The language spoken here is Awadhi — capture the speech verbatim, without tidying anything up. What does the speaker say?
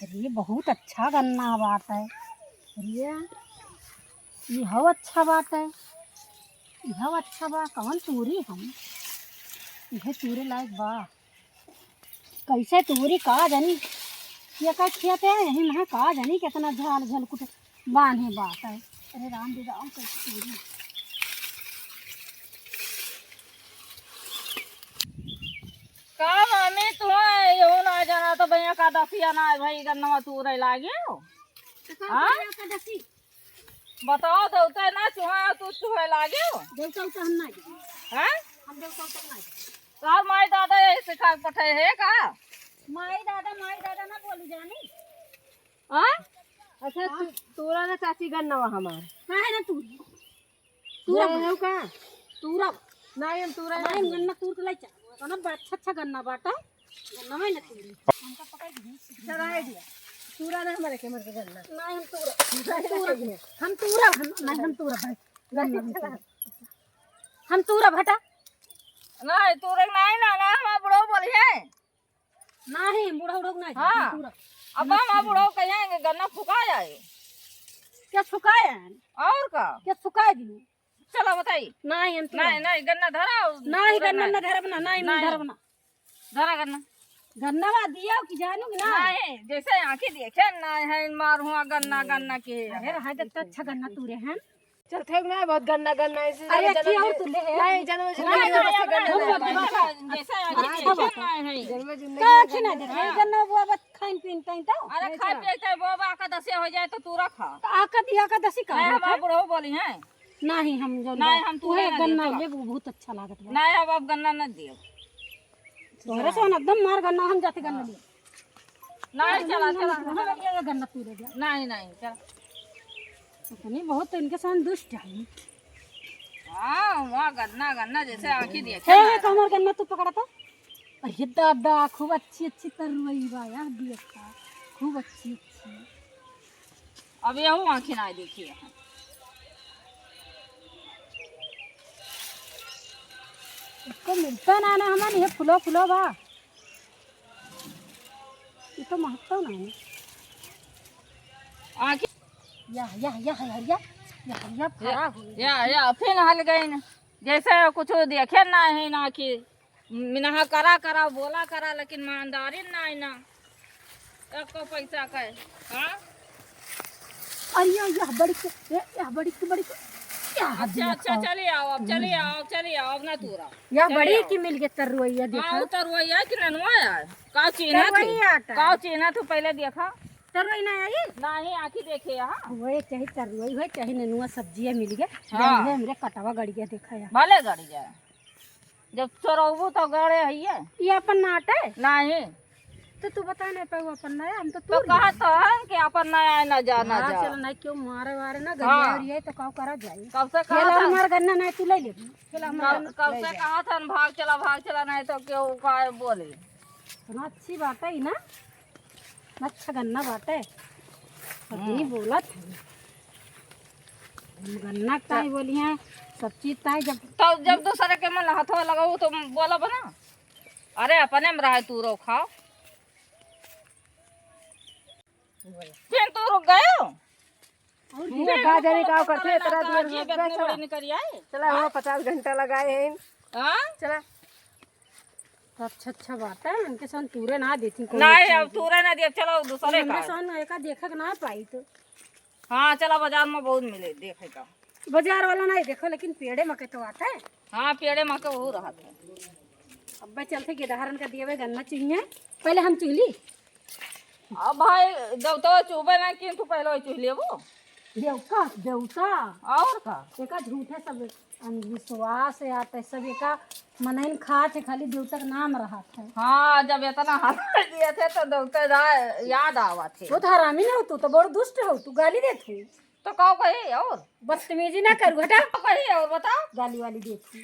अरे, बहुत अच्छा गन्ना बाटे। अरे, इहो अच्छा बाटे, इहो अच्छा बा। कवन तूरी हम? इहे तूरे लायक बा। कैसे तूरी का जानी, ये का खेत है, यही में का जानी कितना झाल झलकुट बान्हे बाटे। अरे राम रे राम, कैसे तूरी। का मामी, तू यहू ना जाना तो भैया का दसिया ना है भाई, गन्नवा तूरे लागे हो। तो का हाँ? करी आपका दसी? बताओ, देवता ना चुहा, तू चुहे लागे हो। देवता उता हम ना जानी। हैं? हम देवता उता ना जानी। तोहार माई दादा यही सिखा के पठाए है का? माई दादा, माई दादा ना बोलू जानी। हाँ? अच्छा, हाँ। तू, तूरा ना चाची गन्नवा हमार। काहे ना तू? तूरा जाए हो का? तूरा। नहीं, हम तूरा नहीं, नहीं। गन्ना तूर के लाई चल। गन्ना बड़ा अच्छा, अच्छा गन्ना बाटा। गन्ना में ना तूरी। हमका पकड़ के घींच, घींच। चला, आइडिया। तूरा ना हमारे के मर के गन्ना। नहीं, हम तूरा। हम तूरा। हम तूरा, हम, नहीं, हम तूरा भाई। गन्ना हम तूरा। हम तूरा भटा। नहीं, तूरा नहीं ना, ना, हमार बुढ़ऊ बोली है। नाही, बुढ़ऊ उढ़ऊ नाही, हाँ। पूरा। अब हम बुढ़ऊ कहेंगे, गन्ना फुका जाए। क्या फुकाए हैं? और का? क्या फुकाए दी? चलो बताई। नाही, हम नहीं, नहीं, गन्ना धरा। नाही, गन्ना ना धरब ना, नाही, नहीं धरब ना। धरा गन्ना। गन्ना वा दिया कि जानू कि ना? नहीं, जैसे आँखें देखे ना है, मार हुआ गन्ना, गन्ना के। अरे, रहा जब तो अच्छा गन्ना तूरे हैं। चल, ठीक ना, बहुत गन्ना, गन्ना ऐसे अरे, जाने अच्छी और तू ले। नहीं, जाने नहीं, नहीं, नहीं, नहीं, नहीं, गन्ना। जैसे आगे हाँ, देखे ना है। जन्म जिंदगी का में आँखी ना गन्ना। देखे, हाँ। गन्ना बुआ बत खाइन पीन ताइन तो। अरे, नहीं, खाए चला। पिए के बुआ बा, एकादशी हो जाए तो तू रखा। तो आका दिया, एकादशी का नहीं, होता हमार है? बुढ़ऊ बोली हैं। नहीं, हम जो नहीं, हम तू उहे है ना गन्ना दियो, ले, वो बहुत अच्छा लागत बा। नहीं, अब, अब गन्ना न दियो। तोहरे से एकदम मार गन्ना, हम जाते गन्ना लिए। नहीं, चला, चला, चला। ये गन्ना तू ले जा। नहीं, नहीं, चला। इतनी बहुत तो इनके साथ दुष्ट है। हाँ, वहाँ गन्ना, गन्ना जैसे आँखी देखे हे, ना। ये तो हमार गन्ना तू पकड़ा था। अरे दादा, खूब अच्छी, अच्छी तरुई बा यार, दिया था। खूब अच्छी, अच्छी। अब यहू आँखी ना देखी है। इसको मिलता ना, ना हमारे, ये फुलो, फुलो बा। ये तो महकता नहीं। आँखी या, या, या, हरिया, या, हरिया, या, फरा हुई। या, या, फिर हल गई न। जैसे कुछ देखे ना है ना कि मिनहा करा, करा, बोला करा, लेकिन ईमानदारी ना है ना। एको पैसा का है। हाँ? अरे, या, या, बड़ी के, या, या, बड़ी के, बड़ी के। या, अच्छा, दिया अच्छा, खाओ। चली आओ, अब चली आओ, चली आओ, अब ना तूरा। या चली बड़ी आओ। की मिल गई तरुआ, हाँ, देखा। वो तरुआ है कि ननुआ है? का चीन्हा तू? तरुआ आटा। का चीन्हा तू पहले देखा? तरुआ ना आई? नहीं, आँखी देखे यहाँ। वही चाहे तरुआ, वही चाहे ननुआ सब्जी है, मिल गया। हाँ। जान ले, हमरे कटवा गड़ गया, देखा यहाँ। भले गड़ गया। जब चोरौबू तो गड़े हइये। ये अपन नाटे? नहीं। तो तू बता नहीं पाऊ अपन नया, हम तो तो तोड़ कहा लेंगे। तो है कि अपन नया है, ना जा, ना हाँ, जा। चलो, नहीं क्यों मारे वारे ना, हाँ। गलिया और ये तो काऊ करा जाए। कब से कहा खेला था? हमार गन्ना नहीं, तू ले ले। खेला हमार कब, गन्ना कब ले से जा। कहा था न, भाग चला, भाग चला, नहीं तो क्यों का बोले। इतना अच्छी बात है ना। अच्छा गन्ना बाटे। अभी हम्म। बोलत है। हम गन्ना के ताई बोली हैं, सब चीज ताई जब तो जब दूसरे के मन हथवा लगाओ तो बोला बना। अरे अपने में रहे तू रो खाओ। फिर तू रुक गयो? और ये का जाने का करते, इतना देर हो गया, चला। चला, वहाँ पचास घंटा लगाए हैं। हाँ? चला। तो अच्छा, अच्छा बात है, इनके साथ तूरे ना देती कोई नहीं, चीज। अब तूरे ना दिया, चलो दूसरे इनके का। साथ एका देखे के ना पाई तो। हाँ, चला, बाजार में बहुत मिले, देखे का। बाजार वाला नहीं देखो, लेकिन पेड़े में के तो आता है। हाँ, पेड़े में के वहू रहत है। अब चलते गिदहरन का दिए हुए गन्ना चुहिए, पहले हम चुहली। अब भाई, देवता चुहबे ना किन, तू पहले वही चुह लेबो। देवता, देवता। और का? एका झूठे सब अंधविश्वास या तो सब एका मनइन खात है, खाली देवता का नाम रहत है। हाँ, जब इतना हरा दिए थे तो देवता रा-, याद आवत है। तू तो हरामी ना हो, तू तो बड़ दुष्ट हो, तू गाली देत हो। तो का कही और? बदतमीजी ना करू, हटा। का कही और बताओ? गाली वाली देत हो।